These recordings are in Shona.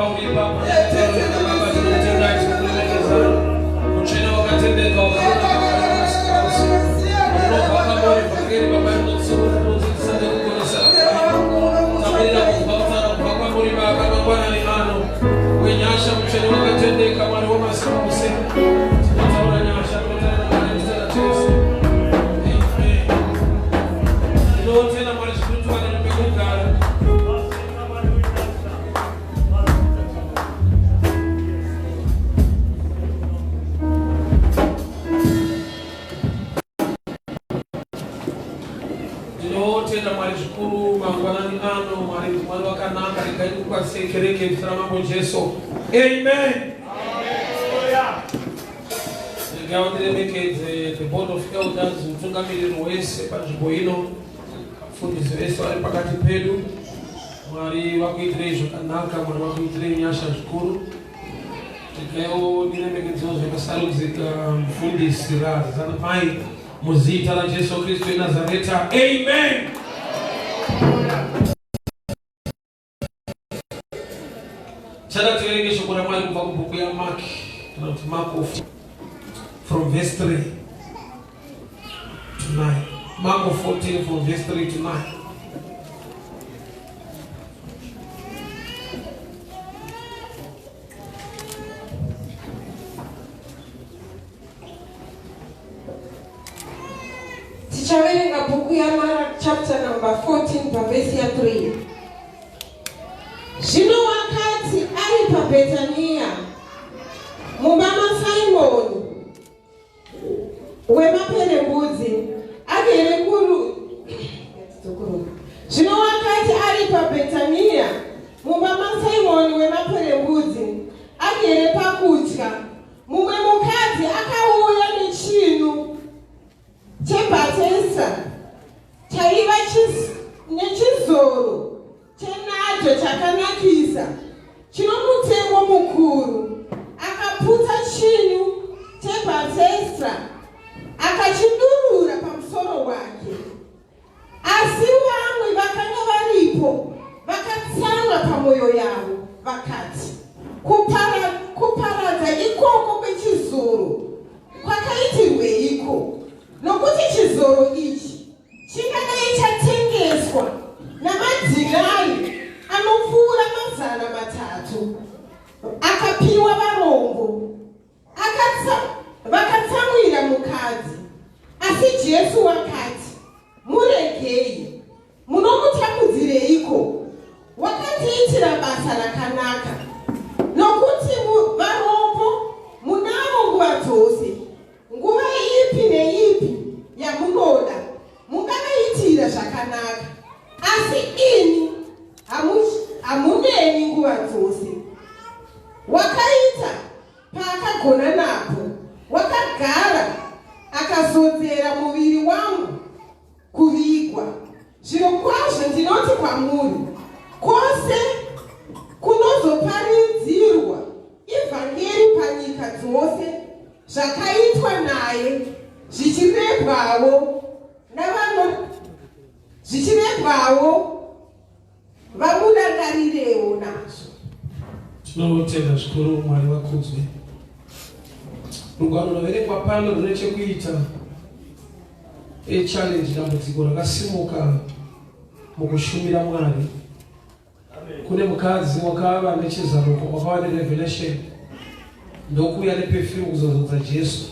pauri ipapo. Baba, tinokutendai, tinokuremekedzai. Mutsvene wakatendeka, wakanaka, Munobva kwamuri, vhangeri Baba rinotsiura, rinodzidzisa nekuponesa. Tamirira kubva kutaura kubva kwamuri Baba mangwanani ano. Wenyasha, mutsvene wakatendeka, Mwari wamasimba ose. Tinotaura nyasha, tinotaura Mwari nezita raJesu. Amen. Ndinotenda Mwari zvikuru tiwane pekugara. Ndinotenda Mwari zvikuru mangwanani ano. Mwari ndi Mwari wakanaka. Regai ndikukwazisei kereke muzita raMambo Jesu. Amen. Regai ndiremekedze the board of elders, mutungamiriri wese panzvimbo ino, vafundisi vese vari pakati pedu. Mwari vakuitirei zvakanaka, Mwari vakuitirei nyasha zvikuru. Regaiwo ndiremekedzewo zvakasarudzika mufundisi Razanamai muzita raJesu Kristu weNazareta. Amen. Chada tiverenge shoko raMwari kubva kubhuku yaMark kana kuti Marko from verse 3 to 9. Marko 14 from verse 3 to 9. Tichaverenga bhuku yaMark chapter number 14 pavhesi ya 3. Zvino wakati ari paBhetania mumba maSimoni wemaperembudzi agere kuru Zvino wakati ari paBhetania mumba maSimoni wemaperembudzi agere pakudya, mumwe mukadzi akauya nechinu chebhatesa chaiva nechizoro chenajo chakanakisa chino mutengo mukuru, akaputsa chinu chebhatestra akachidurura pamusoro wake. Asi vamwe vakanga varipo vakatsamwa pamwoyo yavo, vakati, Kupara, kuparadza ikoko kwechizoro kwakaitirweiko? Nokuti chizoro ichi chingadai chatengeswa namadhinari anopfuura 300 akapiwa varombo. Vakatsamwira mukadzi. Asi Jesu wakati, Muregei, munomutambudzireiko? Wakandiitira basa rakanaka. Nokuti varombo munavo nguva dzose, nguva ipi neipi yamunoda mungavaitira zvakanaka, asi ini hamuneni nguva dzose. Wakaita paakagona napo, wakagara akazodzera muviri wangu kuvigwa. Zvirokwazvo ndinoti kwamuri, kwose kunozoparidzirwa ivhangeri panyika dzose, zvakaitwa naye zvichirebwawo navano zvichirebwawo vamurangarirewo nazvo. Tinotenda zvikuru Mwari vakudzwe. Rugwaro rwaverengwa pano rune chekuita echallenge, dambudziko rakasimuka mukushumira Mwari. Kune mukadzi wakava nechizaruko, wakava nerevelation, ndokuuya neperfume kuzozodza Jesu.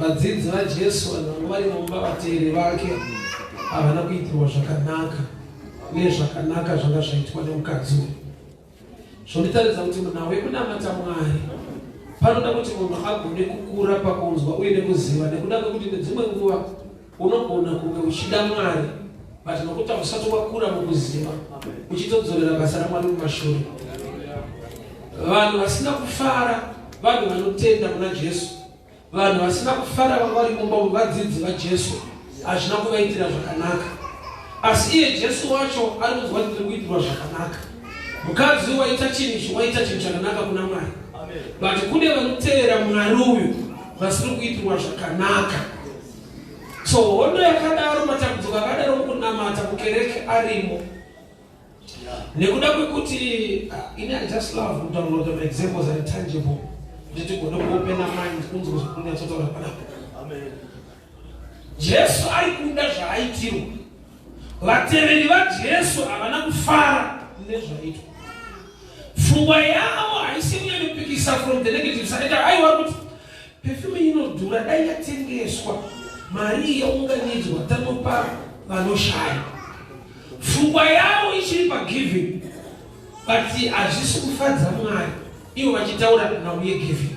Vadzidzi vaJesu, vanhu vanga vari mumba, vateeri vake, havana kuitirwa zvakanaka nezvakanaka zvanga zvaitwa nemukadzi uyu. Zvonditaridza kuti munhau yekunamata Mwari panoda kuti munhu agone kukura pakunzwa uye nekuziva, nekuda kwekuti nedzimwe nguva unogona kunge uchida Mwari but nokuti hausati wakura mukuziva uchitodzorera basa raMwari mumashure. Vanhu vasina kufara, vanhu vanotenda muna Jesu, vanhu vasina kufara vanga vari mumba vadzidzi vaJesu, hazvina kuvaitira zvakanaka. Asi iye Jesu wacho ari kunzwa kuti ndiri kuitirwa zvakanaka. Mukadzi waita chinhu ichi, waita chinhu chakanaka kuna Mwari, but kune vanotevera Mwari uyu vasiri kuitirwa zvakanaka. So hondo yakadaro, matambudziko akadaro mukunamata mukereke arimo. Nekuda kwekuti ini I just love kutaura kuti maexamples ari tangible kuti tigone kuopena mind kunzwa zvekunyatsotaura panapa. Jesu ari kuda zvaaitirwa. Vateveri vaJesu havana kufara nezvaitwa. Pfungwa yavo haisi kunyanyopikisa from the negative side. Aiwa kuti perfume inodhura dai yatengeswa mari yaunganidzwa tanopa vanoshaya. Pfungwa yavo ichiri pagiving but hazvisi kufadza Mwari ivo vachitaura nhau yegiving.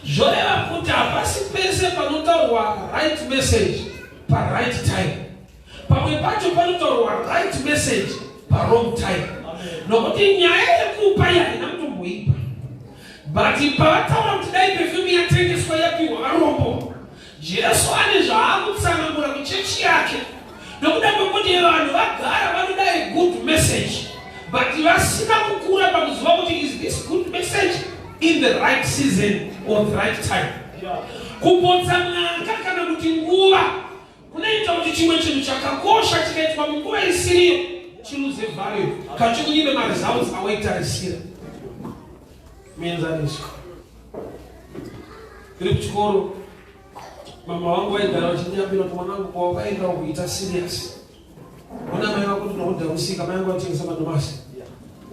Zvoreva kuti hapasi pese panotaurwa right message paright time. Pamwe pacho panotaurwa right message pawrong time. Nokuti nyaya yekupa iyi haina kutomboipa. But pavataura kuti dai perfume yatengeswa yapiwa varombo, Jesu ane zvaakutsanangura kuchechi yake nokuda kwekuti vanhu vagara vanoda a good message but vasina kukura pakuziva kuti is this good message in the right season or the right time. Kupotsa mwaka kana kuti nguva kunoita kuti chimwe chinhu chakakosha chikaitwa munguva isiriyo chiluze value kana chikunyime maresults awaitarisira. Muenzaniso, tiri kuchikoro, mama vangu vaigara vachindiyambira kuti mwanangu kwawakaenda ukuita serious. Ona mai vako ndinokuda mai vangu vatengesa madomasi.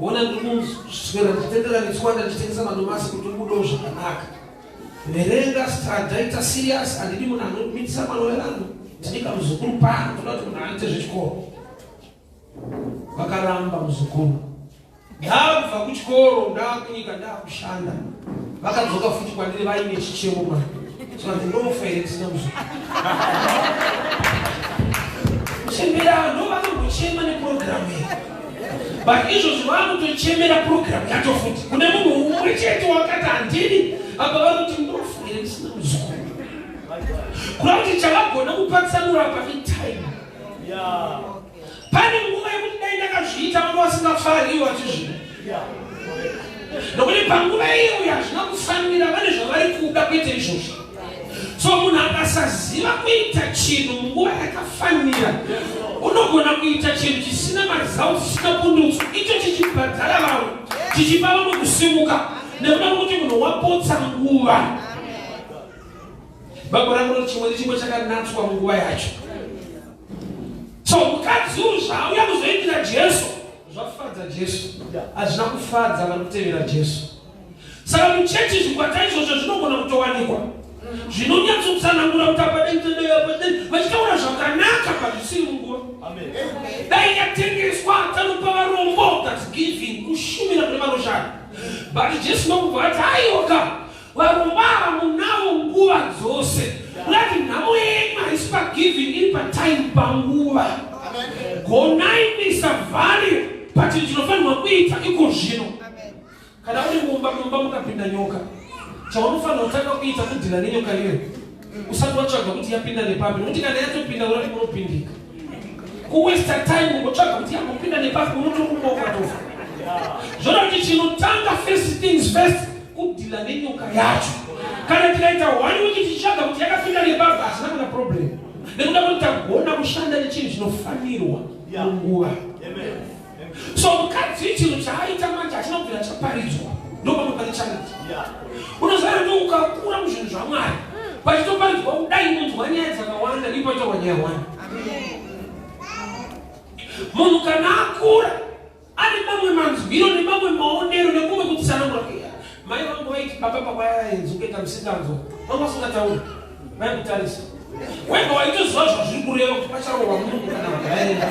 Ona ndirikuswera ndichitendera netswanda ndichitengesa madomasi kuti ubudewo zvakanaka. Verenga strada ita serious, handidi munhu anomitisa mwana wevanhu, ndini kamuzukuru pano, toda kuti munhu aite zvechikoro. Vakaramba muzukuru. Ndabva kuchikoro ndakunyika ndakushanda vakadzoka futi kwandiri vaine chichemo mwana zvikanzi ndofa here ndisina muzukuru kuchembera ndo vanombochema nepurogiramu iyi but izvozvi vakutochemera purogiramu yacho futi kune munhu umwe chete wakati handidi apa vari kuti ndofa here ndisina muzukuru kuda kuti chavagona kupatsanura apa itime yeah. Pane nguva yekuti dai ndakazviita vanga vasingafari ivo vachizvida. Nokuti panguva iyoyo hazvina kufanira vane zvavari kuda kwete izvozvo. So munhu akasaziva kuita chinhu munguva yakafanira unogona kuita chinhu chisina maresults chisina pundutso icho chichibhadhara vamwe chichipa vamwe kusimuka nekuda kwekuti munhu wapotsa nguva. Bhaibheri rangu rinoti chimwe nechimwe chakanatswa munguva yacho. So mukadzi uyu zvaauya kuzoitira Jesu zvafadza Jesu, hazvina kufadza vari kutevera Jesu. Saka muchechi zvikwata izvozvo zvinogona kutowanikwa zvinonyatsotsanangura kuti apa dai tadai apa dai vachitaura zvakanaka pazvisiri munguva. Dai yatengeswa tanopa varombo, that's giving, kushumira kune vanoshaya. But Jesu ndokubva ati aiwa Varombo ava munavo nguva dzose. Kurati nhamo yenyu haisi pagiving iri patime panguva. Gonai kuisa value pachinhu chinofanirwa kuita iko zvino. Kana uri mumba mumba mukapinda nyoka chaunofanira kutanga kuita kudhila nenyoka iyoyo usati watsvaga kuti yapinda nepapi nokuti kana yatopinda urati munopindika kuwesta time kungotsvaga kuti yambopinda nepapi unotorumba ukatofa zvoda kuti chinotanga first things first kudhila nenyoka yacho kana tikaita one week tichitsvaga kuti yakapinda nepapi hazvina kana problem nekuda kuti tagona kushanda nechinhu chinofanirwa munguva so mukadzi chinhu chaaita manje hachina kubvira chaparidzwa ndopamwe pane challenge unoziva kuti ukakura muzvinhu zvamwari pachitoparidzwa kudai unonzwa nyaya dzakawanda ndipo paitaurwa nyaya one munhu kana akura ane mamwe manzwiro nemamwe maonero nekumwe kutsanangura mai vangu vaiti baba pavaenzi kuita musikanzwa vanga vasingatauri vaikutarisa wega waitoziva zvazviri kureva kuti pacharohwa munhu kana vanhu vaenda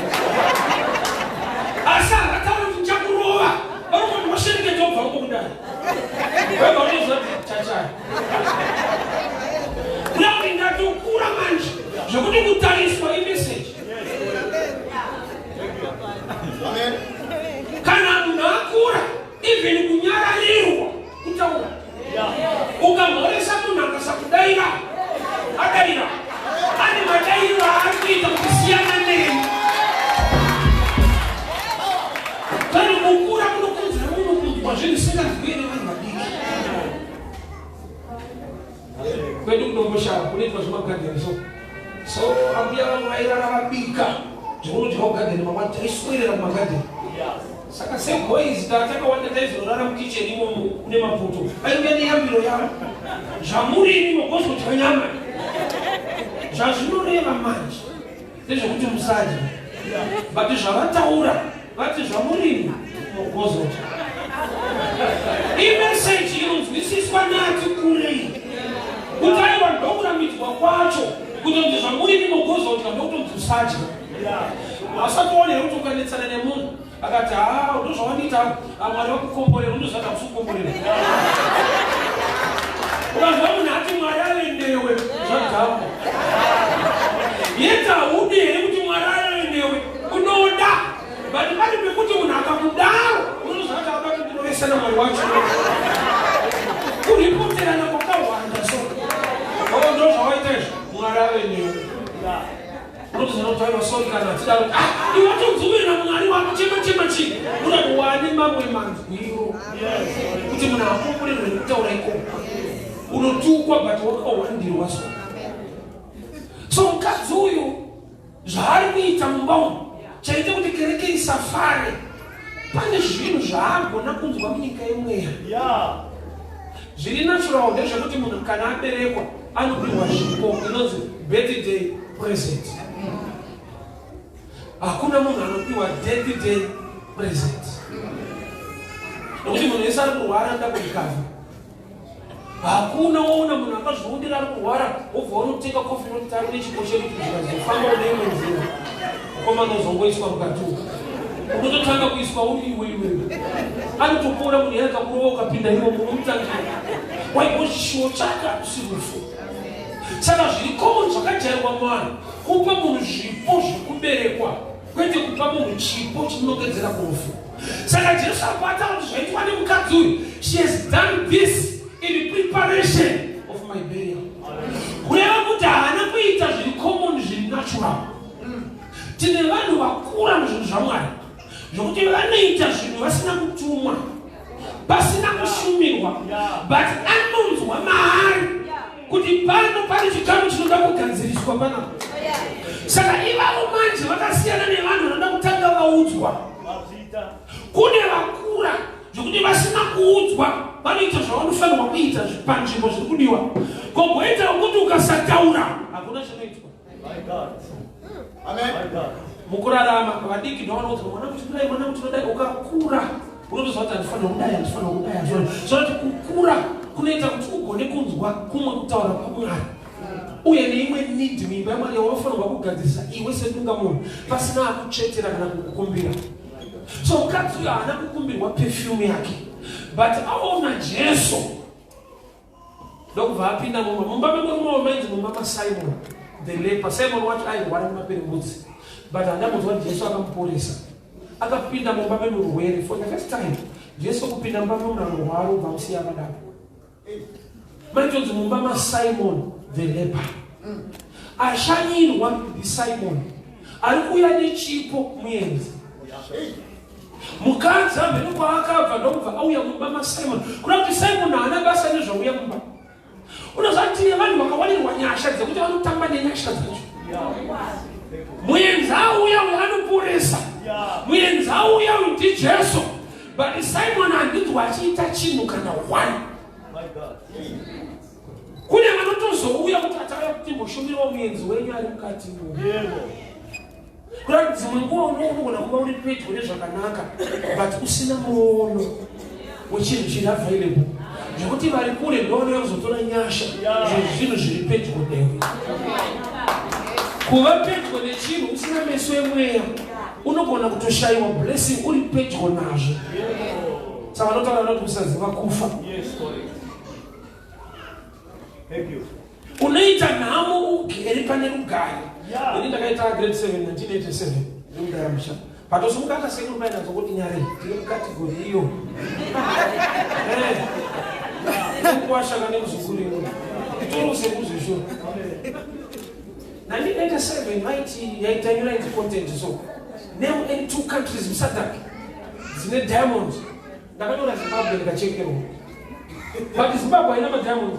asi havatauri kuti ndichakurova vanongoti washereketa ubva uko kudai wega unoziva kuti chachaya kuda kuti ndatokura manje zvekuti kutariswa imeseji kana munhu akura even kunyararirwa kutaura ukamhoresa munhu akasakudaira adaira ane madairo aari kuita kuti siyana neni kana kukura kunokurudzira munhu kunzwa zvinhu zvisinganzwiwe nevanhu vadiki kwedu kudomboshava kunoitwa zvemagadheni so so ambuya vangu vairara vabika zvekunodya kugadheni mangwana taiswerera kumagadheni. Saka seboys takawanda taizorara mukicheni imomo kune maputo ainge neyambiro yavo, zvamurimi mogozodya nyama. Zvazvinoreva manje ndezvekuti musadya, but zvavataura vati zvamurimi mogozodya imeseji inonzwisiswa nati kurei kuti aiwa, ndokuramidzwa kwacho kutonzi zvamurimi mogozodya, ndokutonzi usadya. Asati waona here kuti ukanetsana nemunhu akati, "Ha, ndozvawandiita, Mwari vakukomborera," unozvati hakusi kukomborera. Ukanzwa munhu ati Mwari ave newe, zvadhakwa. Yeti haudi here kuti Mwari ave newe? Unoda, but pane pekuti munhu akakudaro unozvati ada kuti ndirovesana Mwari wacho, kuripoterana kwakawanda. So o ndo zvawaita izvo, Mwari ave newe. Unotoziva kuti aiwa, sorry kana achidaro. Ah, iwe watonzuvira Mwari wako, chema chema chii? Unoti wane mamwe manzwiro kuti munhu akomborerwe nekutaura ikoko. Unotukwa, but wakawandirwa. So mukadzi uyu zvaari kuita mumba umu chaita kuti kereke isafare, pane zvinhu zvaagona kunzwa munyika yemweya. Zviri natural ndezvekuti munhu kana aberekwa anopiwa zvipo, inonzi birthday present. Hakuna munhu anopiwa death day present, nokuti munhu wese ari kurwara anoda kurecover. Hakuna woona munhu akazviundira ari kurwara wobva unotenga coffin unoti tari nechipo chedu kuti zvikazofamba une imwe nzira. Mukomana uzongoiswa mukati umu, unototanga kuiswa uri iwe iwewe. Anotopora munhu yakakurova, ukapinda imomo unomutangira waiko chishuwo chake hakusi rufu. Saka zviri common, zvakajairwa muvanhu kupa munhu zvipo zvekuberekwa, kwete kupa munhu chipo chinongedzera kurufu. Saka Jesu apata kuti zvaitwa nemukadzi uyu, she has done this in preparation of my burial, kureva kuti haana kuita zviri common, zviri natural. Tine vanhu vakura muzvinhu zvaMwari zvokuti vanoita zvinhu vasina kutumwa, pasina kushumirwa, but anonzwa maari kuti pano pane chikamu chinoda kugadziriswa panapa. Saka ivavo manje vakasiyana nevanhu vanoda kutanga vaudzwa. Kune vakura zvokuti vasina kuudzwa vanoita zvavanofanirwa kuita panzvimbo zviri kudiwa, kogoita kuti ukasataura hakuna chinoitwa. Mukurarama vadiki ndovanoudzwa, "Mwana kuti kudai, mwana kuti kudai." Ukakura unotoziva kuti handifanira kudai, handifanira kudai, handifanira. Zvoti kukura kunoita kuti ugone kunzwa kumwe kutaura kwaMwari uye neimwe need muimba yaMwari yaunofanirwa kugadzirisa iwe sedunga munhu pasina akutsvetera kana kukukumbira. So mukadzi uyo haana kukumbirwa perfume yake, but aona Jesu ndokubva apinda mumba. Mumba memurume wamainzi mumba maSimon the leper. Simon wacho airwara nemaperembudzi, but handambonzwa kuti Jesu akamuporesa. Akapinda mumba memurwere for the first time. Jesu kupinda mumba memunhu anorwara ubva musiya akadaro. Maitonzi mumba maSimon the leper, ashanyirwa ndiSimon ari kuuya nechipo, muenzi. Mukadzi amhene kwaakabva ndokubva auya mumba maSimon, kuda kuti Simon haana basa nezvauya mumba. Unoziva tine vanhu vakawanirwa nyasha dzekuti vanotamba nenyasha dzacho. Muenzi auya uyu anoporesa, muenzi auya uyu ndiJesu, but Simon handinzwa achiita chinhu kana one. Kune vanotozouya kuti atauya kuti mboshumirawo muenzi wenyu ari mukati mo. Kuda dzimwe nguva unogona kuva uri pedyo nezvakanaka but usina muono wechinhu chiri available, zvekuti vari kure ndovanouya kuzotora nyasha zvezvinhu zviri pedyo newe. Kuva pedyo nechinhu usina meso emweya, unogona kutoshayiwa blessing uri pedyo nazvo. Saka vanotaura vanoti kusaziva kufa. Yes, correct. Thank you. Unoita nhamo ugere pane rugare. Ini ndakaita grade 7 1987 ndiri musha patosimuka kasekuru painanzwa kuti nyare tiri mucategory iyo kuwashaka nemuzukuru iwo itori sekuru zveshuwa. 1987 vaiti yaitanyura inzi content, so name any two countries muSADC dzine diamond. Ndakanyora Zimbabwe ndikachekerwa, but Zimbabwe haina madiamonds.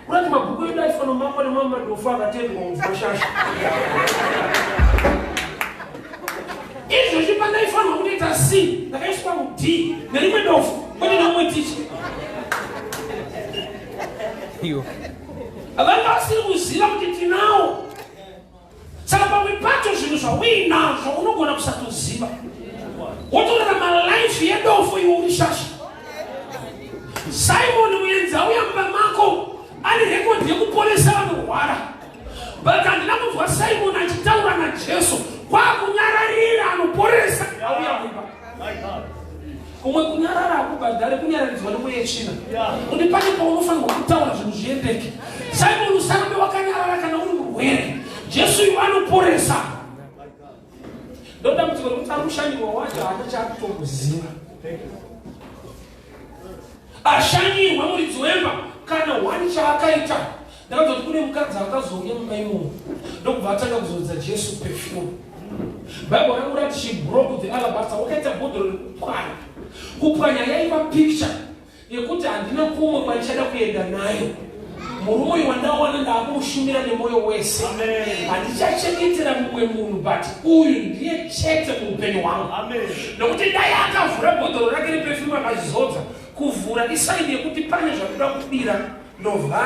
Kurati mabhuku edu aifanira makwa nemamwe madofu akatendwa kunzwa shasha. Izvozvi pandaifanirwa kutoita C, ndakaiswa muD nerimwe dofo, kwete neumwe ticha. Vanga vasiri kuziva kuti tinawo. Saka pamwe pacho zvinhu zvauinazvo unogona kusatoziva, wotorarama life yedofo iwe uri shasha. Simon muenzi auya mumba mako ane rekodhi yekuporesa vanorwara, but handina kunzwa Simon achitaura naJesu kwakunyararira anoporesa auya mumba. Kumwe kunyarara hakubhadhare, kunyararidzwa nemweya yetsvina. Kuti pane paunofanirwa kutaura zvinhu zviendeke. Simon, usarambe wakanyarara kana uri murwere. Jesu iwe anoporesa. Ndodambudziko rekuti ari kushanyirwa wacho haana chaakutomboziva. Ashanyirwa muridzi wemba kana hwani chaakaita. Ndakanzwa kuti kune mukadzi akazouya mumba imomo ndokubva atanga kuzodza Jesu perfume. Bible rangu rati she broke the alabaster, wakaita bhodhoro rekupwanya. Kupwanya yaiva picture yekuti handina kumwe kwandichada kuenda nayo. Murume uyu wandawana ndakumushumira nemwoyo wese, handichachengetera mumwe munhu, but uyu ndiye chete muupenyu hwangu. Nokuti dai akavhura bhodhoro rake reperfume akazodza, kuvhura isaini yekuti pane zvakuda kudira ndovhara.